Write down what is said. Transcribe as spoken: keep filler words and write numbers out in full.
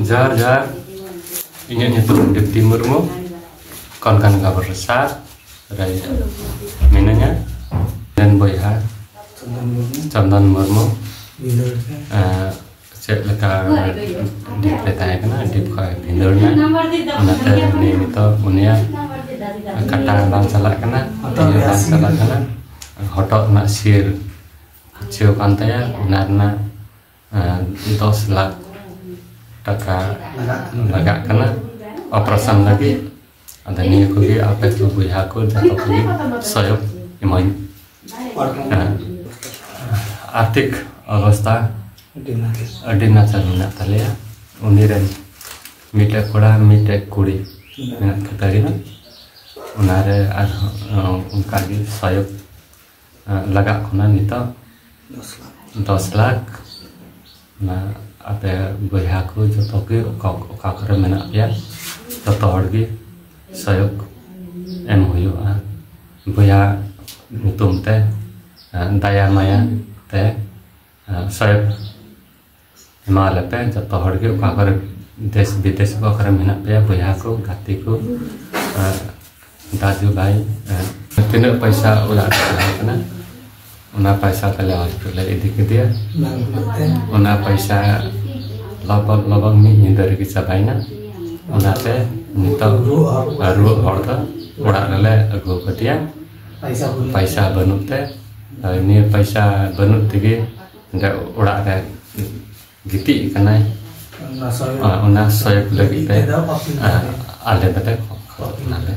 ᱡᱚᱦᱟᱨ, ᱡᱚᱦᱟᱨ᱾ ᱤᱧᱟᱹᱜ ᱧᱩᱛᱩᱢ ᱫᱤᱯᱛᱤ ᱢᱩᱨᱢᱩ, ᱠᱚᱱᱠᱟᱱ ᱜᱟᱵᱚᱨ ᱥᱟᱨ ᱨᱮ ᱢᱤᱱᱟᱹᱧᱟ᱾ ᱨᱮᱱ ᱵᱚᱭᱦᱟ, ᱪᱚᱱᱫᱚᱱ ᱢᱩᱨᱢᱩ᱾ ᱵᱷᱤᱸᱫᱟᱹᱲ ᱛᱮ᱾ ᱮᱸ, ᱪᱮᱫ ᱞᱮᱠᱟ ᱰᱤᱯ ᱨᱮ ᱛᱟᱦᱮᱸ ᱠᱟᱱᱟ, ᱰᱤᱯ ᱠᱷᱚᱱ ᱵᱷᱤᱸᱫᱟᱹᱲ ᱮᱱᱟ᱾ ᱚᱱᱟᱛᱮ ᱩᱱᱤ ᱱᱤᱛᱚᱜ ᱩᱱᱤᱭᱟᱜ ᱠᱟᱴᱟ ᱵᱟᱝ ᱪᱟᱞᱟᱜ ᱠᱟᱱᱟ, ᱛᱤ ᱦᱚᱸ ᱵᱟᱝ ᱪᱟᱞᱟᱜ ᱠᱟᱱᱟ, ᱦᱚᱴᱚᱜ ᱨᱮᱱᱟᱜ ᱥᱤᱨ ᱯᱷᱩᱪᱟᱹᱣ ᱠᱟᱱ ᱛᱟᱭᱟ, ᱚᱱᱟ ᱨᱮᱱᱟᱜ, ᱮᱸ, ᱫᱚᱥ ᱞᱟᱠᱷ ᱴᱟᱠᱟ ᱞᱟᱜᱟᱜ ᱠᱟᱱᱟ᱾ ᱞᱟᱜᱟᱜ ᱠᱟᱱᱟ ᱚᱯᱟᱨᱮᱥᱚᱱ ᱞᱟᱹᱜᱤᱫ᱾ ᱟᱫᱚ ᱱᱤᱭᱟᱹ ᱠᱚᱜᱮ ᱟᱯᱮ ᱠᱚ ᱵᱚᱭᱦᱟ ᱠᱚ ᱡᱚᱛᱚ ᱠᱚᱜᱮ ᱥᱚᱦᱭᱳᱜᱽ ᱮᱢᱟᱹᱧ᱾ ᱦᱮᱸ᱾ ᱟᱨᱛᱷᱤᱠ ᱚᱵᱚᱥᱛᱷᱟ ᱟᱹᱰᱤ ᱱᱟᱪᱟᱨ᱾ ᱟᱹᱰᱤ ᱱᱟᱪᱟᱨ ᱢᱮᱱᱟᱜ ᱛᱟᱞᱮᱭᱟ᱾ ᱩᱱᱤ ᱨᱮᱱ ᱢᱤᱫᱴᱮᱡ ᱠᱚᱲᱟ, ᱢᱤᱫᱴᱮᱡ ᱠᱩᱲᱤ ᱢᱮᱱᱟᱜ ᱠᱤᱱ ᱛᱟᱹᱠᱤᱱᱟ᱾ ᱚᱱᱟᱨᱮ ᱟᱨᱦᱚᱸ ᱚᱱᱠᱟᱜᱮ ᱥᱚᱦᱭᱳᱜᱽ ᱞᱟᱜᱟᱜ ᱠᱟᱱᱟ ᱱᱤᱛᱚᱜ᱾ ᱫᱚᱥ ᱞᱟᱠᱷ᱾ ᱫᱚᱥ ᱞᱟᱠᱷ᱾ ᱚᱱᱟ ᱟᱯᱮ ᱵᱚᱭᱦᱟ ᱠᱚ ᱡᱚᱛᱚ ᱜᱮ ᱚᱠᱟ, ᱚᱠᱟ ᱠᱚᱨᱮ ᱢᱮᱱᱟᱜ ᱯᱮᱭᱟ, ᱡᱚᱛᱚ ᱦᱚᱲ ᱜᱮ ᱥᱚᱦᱭᱳᱜᱽ ᱮᱢ ᱦᱩᱭᱩᱜᱼᱟ᱾ ᱵᱚᱭᱦᱟ ᱧᱩᱛᱩᱢ ᱛᱮ, ᱫᱟᱭᱟ ᱢᱟᱭᱟ ᱛᱮ, ᱥᱚᱦᱭᱳᱜᱽ ᱮᱢᱟ ᱞᱮᱯᱮ ᱡᱚᱛᱚ ᱦᱚᱲ ᱜᱮ, ᱚᱠᱟ ᱠᱚᱨᱮ ᱫᱮᱥ ᱵᱤᱫᱮᱥ ᱚᱠᱟ ᱠᱚᱨᱮ ᱢᱮᱱᱟᱜ ᱯᱮᱭᱟ, ᱵᱚᱭᱦᱟ ᱠᱚ, ᱜᱟᱛᱮ ᱠᱚ, ᱟᱨ ᱫᱟᱫᱩ ᱵᱷᱟᱭ, ᱟᱨ ᱛᱤᱱᱟᱹᱜ ᱯᱚᱭᱥᱟ ᱚᱲᱟᱜ ᱨᱮ ᱛᱟᱦᱮᱸ ᱠᱟᱱᱟ, ᱚᱱᱟ ᱯᱚᱭᱥᱟ ᱛᱟᱞᱮ ᱦᱚᱥᱯᱤᱴᱟᱞ ᱞᱮ ᱤᱫᱤ ᱠᱮᱫᱮᱭᱟ᱾ ᱚᱱᱟ ᱯᱚᱭᱥᱟ ᱞᱚᱜᱚᱱ ᱞᱚᱜᱚᱱ ᱢᱤᱫ ᱧᱤᱫᱟᱹ ᱨᱮᱜᱮ ᱪᱟᱵᱟᱭᱮᱱᱟ᱾ ᱚᱱᱟᱛᱮ ᱱᱤᱛᱚᱜ ᱨᱩᱣᱟᱹᱜ ᱦᱚᱲ ᱫᱚ ᱚᱲᱟᱜ ᱨᱮᱞᱮ ᱟᱹᱜᱩ ᱟᱠᱟᱫᱮᱭᱟ᱾ ᱯᱚᱭᱥᱟ ᱵᱟᱹᱱᱩᱜ ᱛᱮ, ᱱᱤᱭᱟᱹ ᱯᱚᱭᱥᱟ ᱵᱟᱹᱱᱩᱜ ᱛᱮᱜᱮ ᱚᱸᱰᱮ ᱚᱲᱟᱜ ᱨᱮ ᱜᱤᱛᱤᱡ ᱠᱟᱱᱟᱭ᱾ ᱚᱱᱟ ᱥᱚᱭᱚᱜ ᱚᱱᱟ ᱥᱚᱭᱚᱜ ᱞᱟᱹᱜᱤᱫ ᱛᱮ, ᱛᱮᱫᱚ ᱵᱟᱹᱠᱤ ᱟᱞᱮ ᱫᱚᱞᱮ ᱠᱷᱚᱡ ᱠᱟᱱᱟᱞᱮ᱾